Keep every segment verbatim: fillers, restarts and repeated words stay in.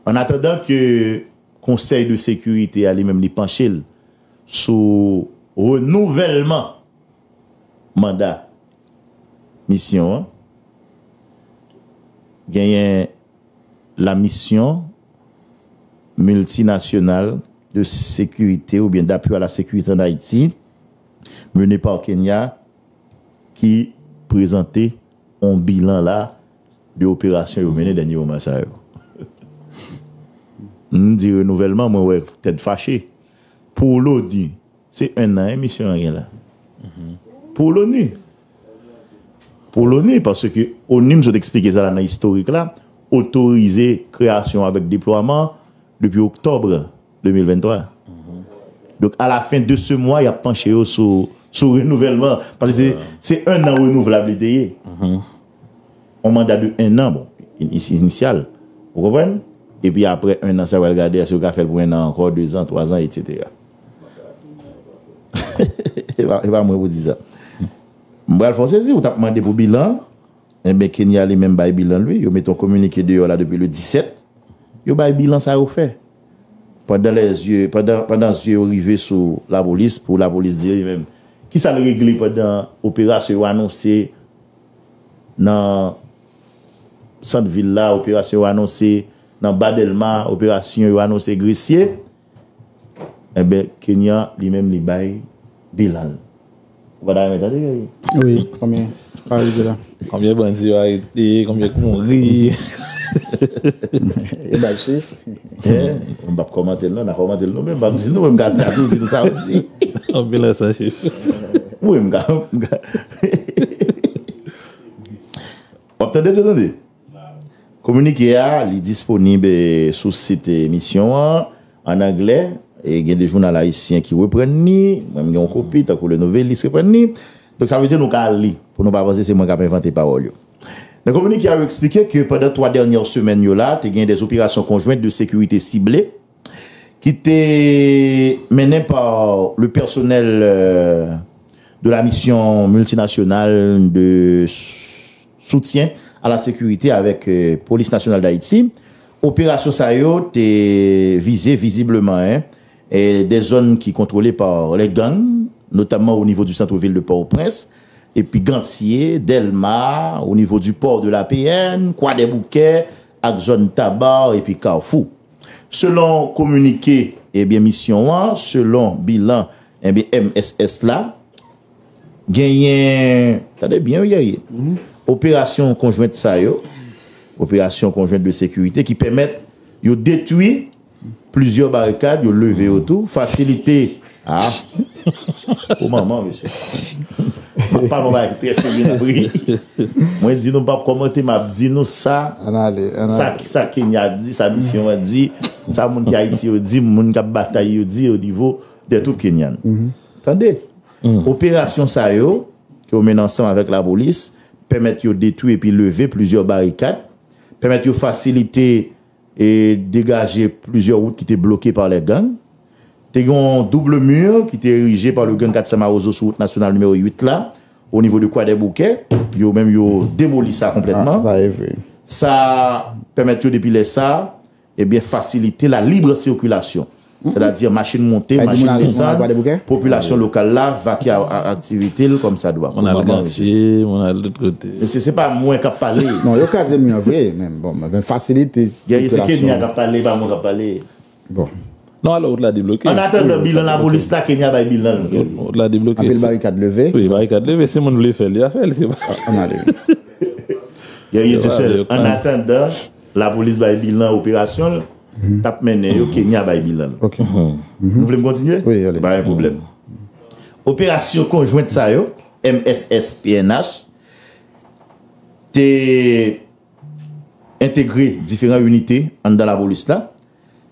An atandan ke Konsèy de Sekirite a li menm li panche l sou renouvèlman manda misyon an, genyen la mission multinationale de sécurité ou bien d'appui à la sécurité en Haïti, menée par Kenya, ki prezante yon bilan la de operasyon yo mennen dènye moman sa yo. M di renouvèlman, mwen wè tèt fache. Pou l'ONU, se enn an, hein, misyon an gen la. Pou l'ONU. Pou l'ONU, paske ONU, m sot eksplike sa la nan istorik la, otorize kreyasyon avèk deplwaman depi oktòb de mil venntwa. Donk, a la fen de se mwa, y ap panche yo sou, sou renouvèlman. Paske se, se enn an renouvlab li te ye. On manda de enn an, bon, in-, inisyal. Ou konprann? Epi apre enn an, sa pral gade èske yo ka fè l pou enn an ankò, de zan, twa zan, etsetera. E pa, e pa mwen pou di sa. M pral fè w sezi, ou t ap mande pou bilan. Enben, Kenya li menm bay bilan l, wi. Yo mete yon kominike deyò la depi le disèt. Yo bay bilan sa yo fè. Pandan lèzye, pandan, pandan zye yo rive sou lapolis, pou lapolis di li menm, kisa l regle pandan operasyon yo anonse nan sant vil la, operasyon yo anonse nan Ba Dèlma, operasyon yo anonse Gresye, enben, Kenya, li menm, li bay bilan l. Ou pa ta renmen tande, Gary? Wi, konbyen pa rive la? Konbyen bandi yo arete, konbyen k mouri? Yo bay chif. Eh, m p ap kòmante l non, n a kòmante l nou menm, m p ap di nou, m ka, m ka tou di nou sa ou di. Anpil an san chif. Wi, m ka, m ka. W ap tande, tande? Kominike a, li disponib, eh, sou sit, eh, emisyon an, an anglè, e gen de jounal ayisyen ki reprann li, mwen m gen yon kopi, tankou Le Nouvelliste reprann li. Donk, sa vle di nou ka li, pou nou pa panse se mwen k ap envante pawòl yo. Nan kominike a, yo eksplike ke pandan twa dènyè semèn yo la, te gen des opérations conjointes de sécurité ciblées ki te mennen pa le personnel, euh, de la mission multinationale de soutien à la sécurité avec, euh, Police Nationale d'Haïti. Operasyon sa yo te vize vizibleman, hein, eh, des zones qui contrôlées par les gangs, notamment au niveau du centre-ville de Port-au-Prince, epi Gantye, Dèlma, au niveau du port de l'A P N, Kwadèboukè, ak zòn Tabar epi Kafou. Selon kominike, ebyen, misyon an, selon bilan, ebyen, M S S la, genyen, tande byen, wi, Guerrier. Operasyon konjwent sa yo, operasyon konjwent de sekirite ki pèmèt yo detwi plizyè barikad, yo leve yo tou, fasilite, ah, o manman, mesye. M ap pale yon bagay ki trè serye, n ap ri. Mwen di nou, m p ap kòmante, m ap di nou sa, Ann ale, ann sa, ale. Sa Kenya di, sa misyon an di, sa moun ki Ayiti yo di, moun k ap batay yo di, o nivo des troupes kenyanes. Tande, operasyon sa yo, ke yo mennen ansanm avèk lapolis, pèmèt yo detwi epi leve plizyè barikad, pèmèt yo fasilite e degaje plizyè wout ki te bloke pa lè gang. Te gen yon double mur ki te erije pa le gang Kat San Mawozo sou wout nasyonal nimewo uit la, o nivo de Kwadèboukè. Yo menm, yo demoli sa konplètman. Ah, sa e vre. Sa pèmèt yo, depi lè sa, ebyen, fasilite la libre circulation. Sètadi machin monte, machin desann, popilasyon lokal la vakye a, a, aktivite l kòmsadwa. Moun al Gantye, moun al tout kote. Men se, se pa mwen k ap pale. Non, yo kraze mi an vre, men bon, men fasilite. Guerrier, se Kenya k ap pale, pa mwen k ap pale. Bon. Non, alò, wout la debloke. An atandan bilan lapolis la, Kenya bay bilan l. Wout la debloke. Anpil barikad leve. Wi, barikad leve. Si moun vle fè l, li a fè l. Se pa. Ann ale. Guerrier, se sèl. An atandan, lapolis bay bilan operasyon l t ap mennen yo, Kenya bay bilan l. Ok. Nou vle m kontinye? Wi, ale. Pa gen pwoblèm. Operasyon konjwent sa yo, M S S P N H, te entegre diferan inite anndan lapolis la,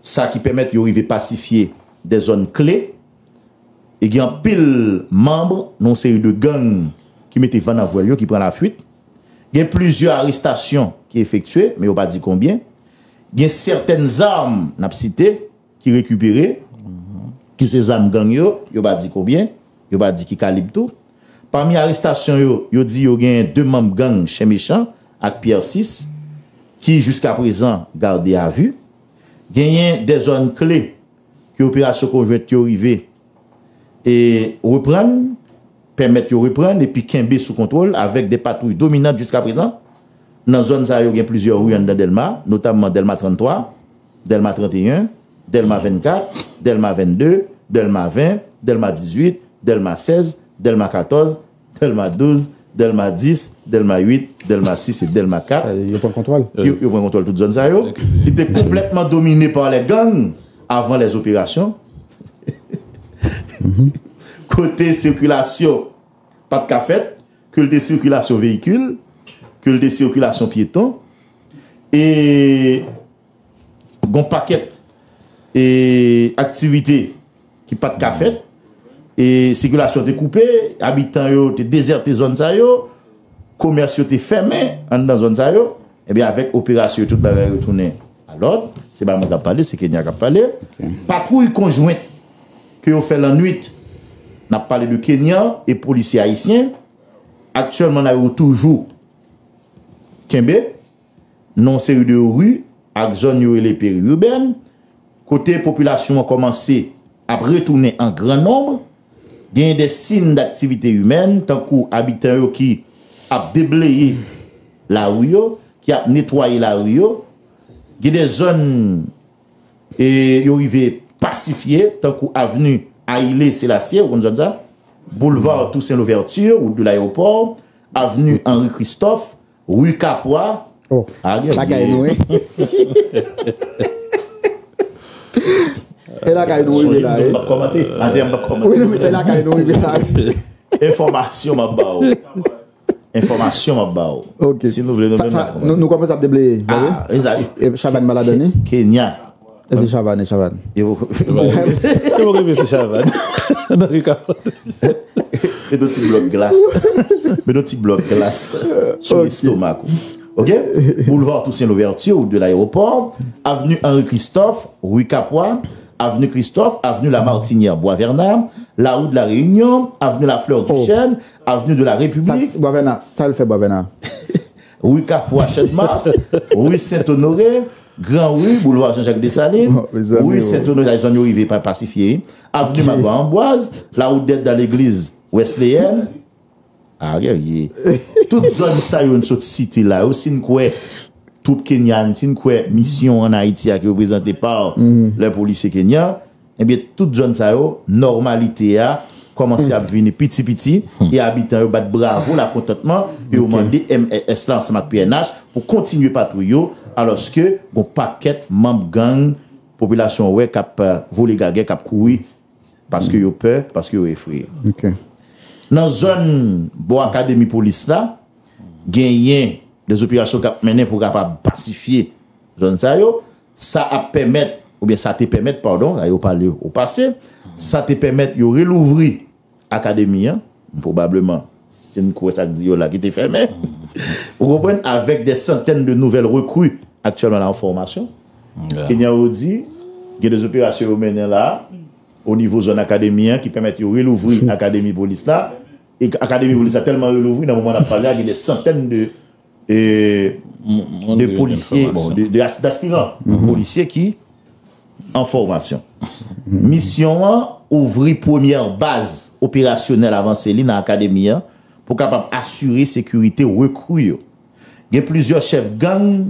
sa ki pèmèt yo rive pasifye de zòn kle, e gen anpil manm nan yon seri de gang ki mete van nan vwèl yo, ki pran lafuit. Gen plizyè arestasyon ki efektye, men yo pa di konbyen. Gen sètèn zam, n ap site, ki rekipere, ki se zam gang yo, yo pa di konbyen, yo pa di ki kalib tou. Pami arestasyon yo, yo di yo gen de manm gang Chen Mechan ak Pyè Sis, ki jiskaprezan gade a vi. Genyen de zòn kle ke operasyon konjwent yo rive e reprann, pèmèt yo reprann epi kenbe sou kontwòl avèk de patwouy dominant jiskaprezan. Nan zòn sa yo, gen plizyè ri anndan Dèlma, notamman Dèlma tranntwa, Dèlma tranteyen, Dèlma vennkat, Dèlma vennde, Dèlma ven, Dèlma dizuit, Dèlma sèz, Dèlma katòz, Dèlma douz, Dèlma dis, Dèlma uit, Dèlma sis e Dèlma kat. Yo pran kontwòl. Yo, yo pran kontwòl tout zòn sa yo, ki te konplètman domine pa lè gang avan lè zoperasion. Kote sikilasyon pa t ka fèt, ke l te sikilasyon veyikil, ke l te sikilasyon pyeton, e gon pakèt e aktivite ki pa t ka fèt, e sikilasyon te koupe, abitan yo te dezète zòn sa yo, komès yo te fèmen anndan zòn sa yo, ebyen, avèk operasyon yo, tout bagay retounen a lòd. Se pa mwen k ap pale, se Kenya k ap pale. Patwouy konjwent ke yo fè lannwit, n ap pale de Kenyan e polisye ayisyen, aktyèlman la yo toujou kenbe nan yon seri de ri ak zòn yo rele periibèn, kote popilasyon an kòmanse ap retounen an gran nonb, genyen de siy daktivite imèn, tankou abitan yo ki ap debleye lari yo, ki ap netwaye lari yo, gen de zòn e yo rive pasifye, tankou avni Haïlé Sélassié, ou konn zòn sa? Boulevard Toussaint Louverture, route de l'aéroport, avenue Henri Christophe, rue Capois. Oh, ah, gen bagay nou, wi. E lakay nou rive la, wi. M ap kòmante. Madi a, m ap kòmante. Wi, men se lakay nou rive la, wi. Enfòmasyon m ap ba w. Enfòmasyon m ap ba w. Ok. Si nou vle, nou menm nou, nou kòmanse ap debleye. Ah, e sa. E Chavannes pa ladan li? Kenya. E se Chavannes, e Chavannes. Yo poko rive sou Chavannes. Nan ri Kapot. Met yon ti blòk glas. Met yon ti blòk glas sou lestomak ou. Ok? Boulevard Toussaint Louverture, route de l'aéroport, avenue Henri Christophe, rue Capois, avenue Christophe, avenue La Martinière, Bois Vernard, la rue de la Réunion, avenue La Fleur du Chêne, avenue de la République. Sa, Bois Vernard, sa l fè Bois Vernard? Rue Capois, Champ de Mars, rue Saint-Honoré, Gran Ri, Boulevard Jean-Jacques Dessalines, rue Saint-Honoré, la zòn yo rive pa pasifye, avenue Magloire Ambroise, la route de la Légliz Wesleyèn, Ah, gen, ye. Tout zòn sa yo n sot site la yo, si n kwè twoup kenyan, si n kwè misyon ann Ayiti a ki reprezante pa lè polisye kenyan, ebyen, tout zòn sa yo, nòmalite a kòmanse ap vini piti piti, e abitan yo bat bravo lakontantman, e yo mande M R S la ansanm ak P N H pou kontinye patwouy yo, alòske gon pakèt manm gang popilasyon an wè k ap, eh, vole gagè, k ap kouri paske yo pè, paske yo efreye. Ok. Nan zòn bò akademi polis la, genyen de zoperasyon k ap mennen pou kapab pasifye zòn sa yo. Sa ap pèmèt, oubyen sa te pèmèt, padon, la yo pale o pase, sa te pèmèt yo relouvri akademi an, pwobableman, si n kwè sa k di yo la ki te fèmen, ou konprann, avèk de santèn de nouvèl rekri aktyèlman la an fòmasyon. Kenyan yo di, gen de zoperasyon yo mennen la, o nivo zòn akademi an, ki pèmèt yo relouvri akademi polis la. E akademi polis la tèlman relouvri, nan moman n ap pale a, gen de santèn de, e, de polisye, bon, de, de as-, d'aspiran polisye ki an fòmasyon. Misyon an, ouvri premyè baz operasyonèl avanse li nan akademi an pou kapab asire sekirite rekri yo. Gen plizyè chèf gang,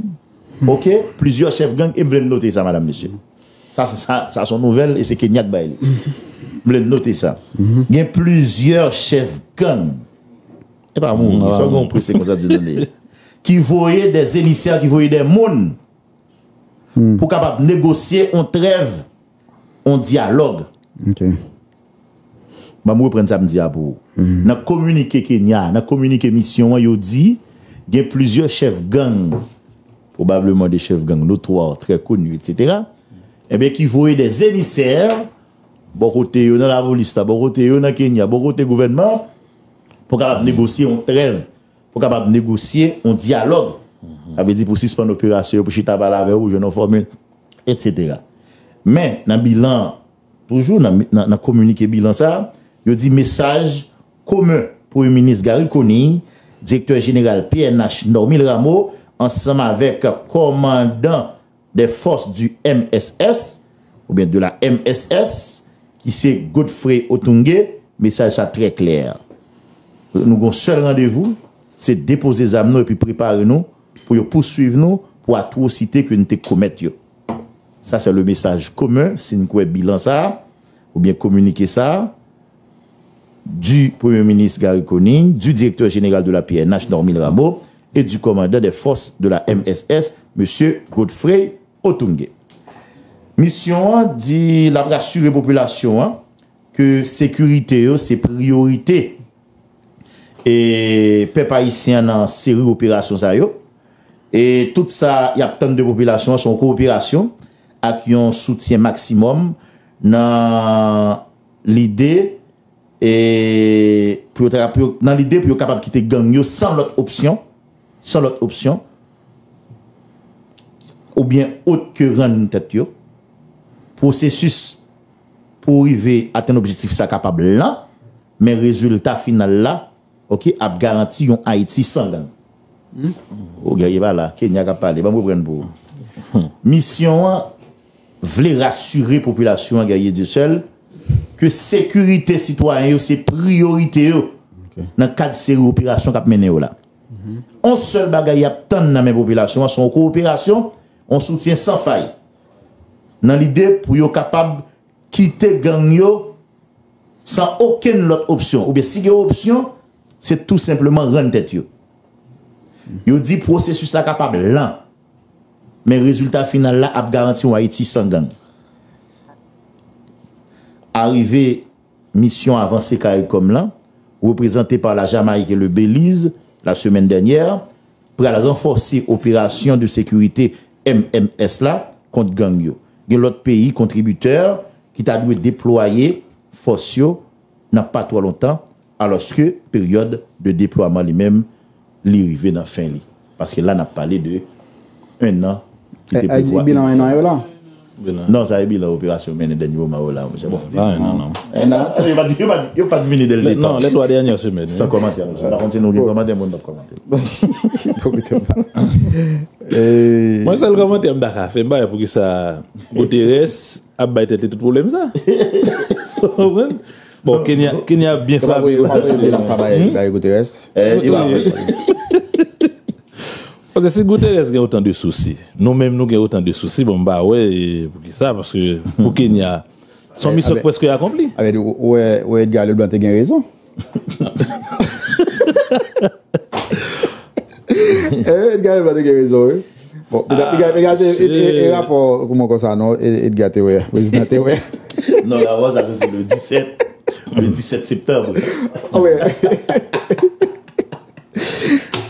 ok, plizyè chèf gang, e m vle n note sa, madam, mesye. Sa, sa, sa se yon nouvèl e se Kenya k bay li. M vle n note sa. Gen plizyè chèf gang, e pa mouri, sa gen yon prese konsa di tande, ki voye de emisè, ki voye de moun pou kapab negosye yon trèv, yon dyalòg. Ok. Ban m reprann sa m di a pou ou. Nan kominike Kenya, nan kominike misyon an, yo di gen plizyè chèf gang, pwobableman de chèf gang notwa, trè koni, etsetera, ebyen, ki voye de emisè bò kote yo nan lapolis la, bò kote yo nan Kenya, bò kote gouvènman, pou kapab negosye yon trèv, pou kapab negosye yon dyalòg. Sa vle di pou sispann operasyon yo, pou chita pale avè yo, pou jwenn yon fòmil, etsetera. Men, nan bilan, toujou nan, nan, nan kominike bilan sa, yo di mesaj komen Premye Minis Garry Conille, Direktè Jeneral P N H Normil Rameau, ansanm avèk kòmandan des forces du M S S, oubyen de la M S S, ki se Godfrey Otunge, mesaj sa trè klè. Nou gon sèl randevou, se depoze zam nou epi prepare nou pou yo pouswiv nou pou atwosite ke nou te komèt yo. Sa se le mesaj komen, si n kwè bilan sa, oubyen kominike sa, du Premye Minis Garry Conille, du Direktè Jeneral de la P N H Normil Rameau et du Commandant des Forces de la M S S, Mesye Godfrey Otunge. Misyon an di l ap rasire popilasyon an ke sekirite yo se priyorite e pèp ayisyen an nan seri operasyon sa yo. E tout sa y ap tann de popilasyon an se yon kowoperasyon ak yon soutyen maksimòm nan lide e pou yo ta, pou yo, nan lide pou yo kapab kite gang yo san lòt opsyon, san lòt opsyon, oubyen ot ke rann tèt yo. Pwosesis pou rive atenn objektif sa kapab lan, men rezilta final la, oke, ap garanti yon Ayiti san gang. O, Guerrier pa la, Kenya k ap pale, ban m reprann pou ou. Misyon an vle rasire popilasyon an, Guerrier Dieuseul, ke sekirite sitwayen yo se priyorite yo nan kad seri operasyon k ap mennen yo la. On sèl bagay y ap tann nan men popilasyon an, se yon kowoperasyon, yon soutyen san fay, nan lide pou yo kapab kite gang yo san okenn lòt opsyon. Oubyen si gen opsyon, se tou senpleman rann tèt yo. Yo di pwosesis la kapab lan, men rezilta final la ap garanti yon Ayiti san gang. Arive misyon avanse CARICOM lan, reprezante pa la Jamayik e le Beliz la semèn dènyè, pral ranfòse operasyon de sekirite M M S la kont gang yo. Gen lòt peyi kontribitè ki ta dwe deplwaye fòs yo nan pa twò lontan, alòske peryòd de deplwaman li menm, li rive nan fen li. Paske la n ap pale de en an ki te prevwa inisyaman. Bilan en an yo la? Non, sa e bilan operasyon mennen dènye moman yo la, monchè. Bon, pa en an, non. En an? Yo pa t, yo pa t, yo pa t vini dè le depa. Non, les trois dernières semaines, wi. San kòmantè, monchè. Pa konn si nou gen kòmantè, moun p ap kòmante. Mwen, sèl kòmantè m ta ka fè, m pa wè poukisa Guterres ap bay tèt li tout pwoblèm sa. Ou konprann? Bon, Kenya, Kenya byen frape. Yo pa voye, yo pa voye bilan sa bay, bay Guterres. Eh, yo pa voye. Paske si Guterres gen otan de sousi, nou menm nou gen otan de sousi, bon, m pa wè, e, poukisa, paske pou Kenya, se yon misyon ki prèske akonpli. Avè, ou, ou wè, ou wè Edgar Leblanc te gen rezon. Eh, Edgar Leblanc te gen rezon, wi. Bon, Edgar, Edgar, e, e rapò, kòman konsa, non? E, Edgar te wè, prezidan te wè. Non, rapò sa soti le disèt, le disèt septanm. Ah, wi.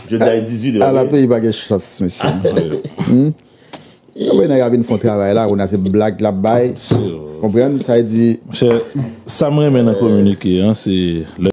Jodi a e dizuit. Ala peyi pa gen chans, mesye. Wi, nèg la vin fè yon travay la, kounye a se blag l ap bay. Konprann? Sa vle di. Monchè, sa m renmen nan kominike an, se lè